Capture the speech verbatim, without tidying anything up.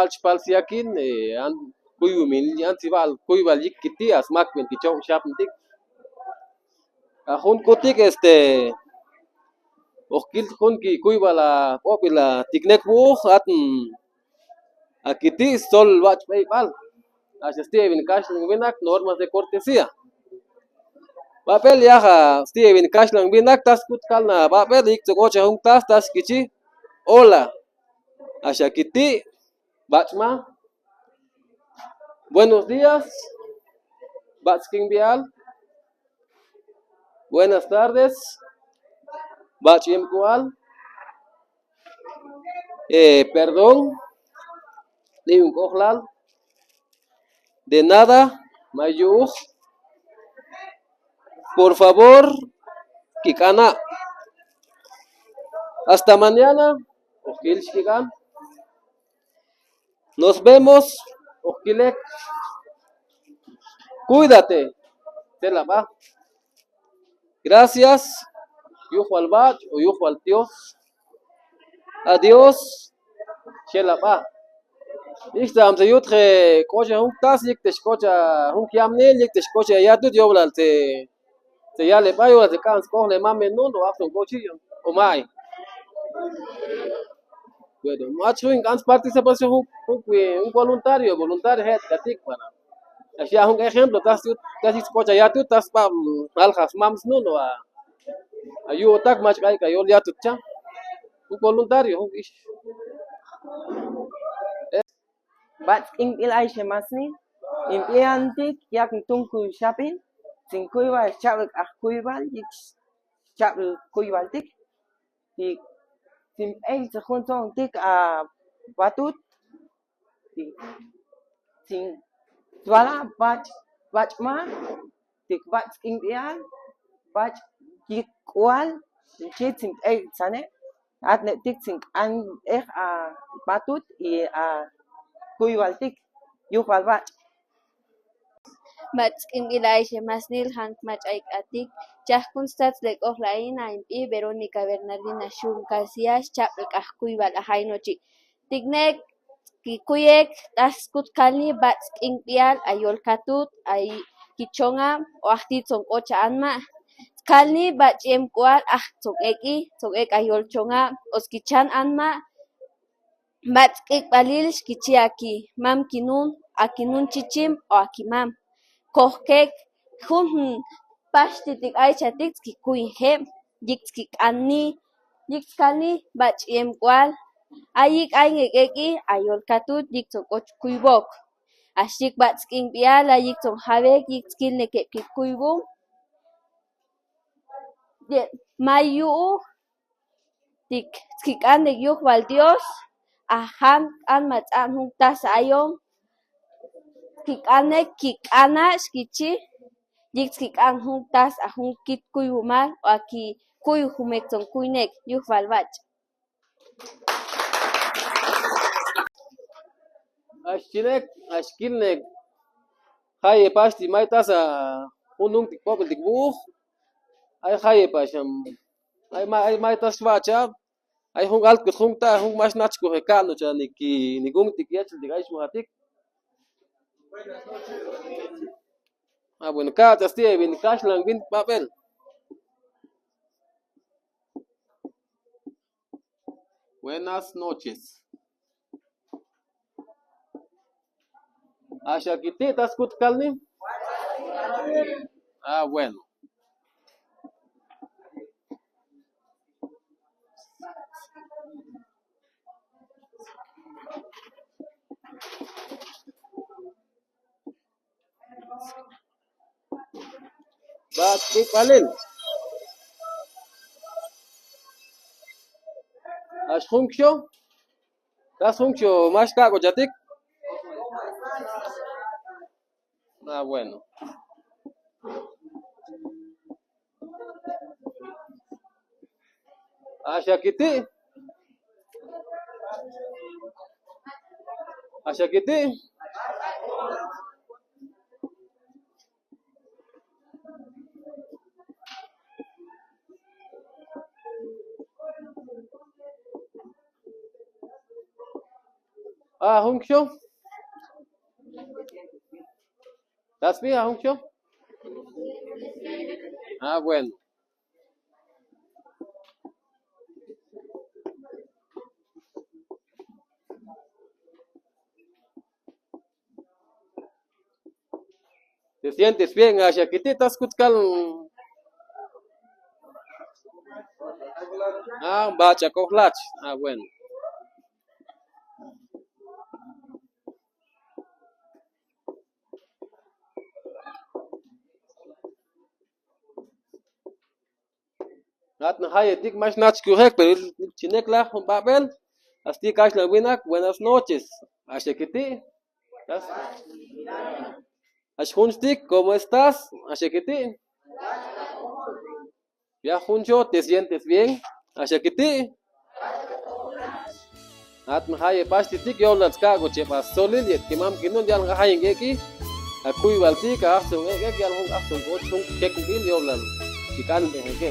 Alch pal siakin, eh, an-, kuibal, antsi bal kuibal yikiti, a smakbel tichon xhapntik. A jun kutik, este, okil jun ki kuibal a, obil a tiknek buuj, at, mm, akiti sol bach'bei bal. Axia stiebi nkaxlang binak normas de cortesía. Bapel yaja stiebi nkaxlang binak, tas kut kalna bapel, yiktsok ocha jun tas, tas kichi, hola. Axia kiti, bach'ma. Buenos días, bach'skinbial. Buenas tardes, bach'iem kual. Eh, perdón, niyu nk'ojlal. De nada, mayuuj. Por favor, kik'ana. Hasta mañana, okil xhikik'an. Nos vemos, okilek. Cuídate. Sela b'a. Gracias. Yujbal bach'u, yujbal Dios. Adiós. Sela b'a. Ixta, amse yutje kocha jun tas, yiktex kocha jun kiamnil, yiktex kocha yatut, yoblal te Teyale b'a, yoblal te ka'ans kojle mamen nun, o apson kochi, o mai. Bueno, mach jun ka'ans participación jun, jun, jun voluntario, voluntario je katik para. Axia jun ejemplo, tas, tas kocha yatut, tas b'a, mm, aljas mams nun, o a, a yu otak mach kay kayol yatut cha. Jun voluntario, jun ix. Bach'k'inb'il aixe masnil, imp'iantik yak ntunkuxapin, sin kuibal, xcha'bel k'aj kuibal, yik xcha'bel kuibaltik, yik sin p'eitsü jun tsontik a batut, yik sin tuala bach'ma, tik bach'k'inb'ial, bach'yik k'ual, nchi sin p'eitsane, atne'tik sin k'anb'ej a batut y a kuibaltik, yujbal bach'a. Bach'k'inb'il aixe masnil, jank mach aik'atik, chajkunstat lek'ojlain, aimp'i Verónica Bernardina Xhum Casillas, xcha'bel k'aj kuibal, ajai nochi. Tiknek kikuyek, tas kut kalni bach'k'inb'ial, ayol katut, ay kichonga, o ajti tsonkocha anma. Kalni bach'iem k'ual, aj tsongek'i, tsongek ayol chonga, o skichan anma. Bach'k'ikbalil xkichi aki, mam kinun, aki nun chichim, o aki mam. Kojkek, jun paxti tik aichatik skikuy jeb, yik skik'anni, yik skalni bach'iem k'ual, ayik aingekek'i, ayol katut, yik tsonkoch kuibok. Axtik bach'k'inb'ial, ayik tsonjabek, yik skilnekeb kikuybum. Ye, mayu'u, tik skik'anek yujbal Dios, ajan k'an mats'an jun tas ayon, skik'anek kik'ana xkichi, yik skik'an jun tas a jun kit kuybumal, o aki kuybumek tsonkuynek, yujbal bach'a. Axkinek, axkinek, jayepax ti mai tas a jun nungtik pobretik buuj, ay jayepax am, ay ma, ay mai tas xbacha, ay jun alkut jun ta, jun max nachkuj ka'nu cha niki, nikungtik yachiltik ay xmajatik. Ah, bueno, ka ta stiebi nkaxlang bin papel. Buenas noches. Axakiti, tas kut kalni? Ah, bueno. Bach'k'ikbalil. Ax junkxo. Ax junkxo max kakochatik. Ah, bueno. Axakiti. Axakiti. Ah, ajunkxio. ¿Tasbi ajunkxio? Ah, bueno. Te sientes bien, axakiti, tas kutskal. Ah, bach'a kojlach. Ah, bueno. At najayetik max nachkujek, pero chinek la jun babel. Asti kaxlan winak, buenas noches. Axakiti. Ax junxhtik, ¿cómo estás? Axakiti. Ya junxho, ¿te sientes bien? Axakiti. At najaye paxtitik, yoblal ska'ako chepa solil yet kimamkinun, yal ngajayek eki. Akuibaltik, ajtson ek, yal jun ajtson koch jun kekukil, yoblal. Ikanbejeke.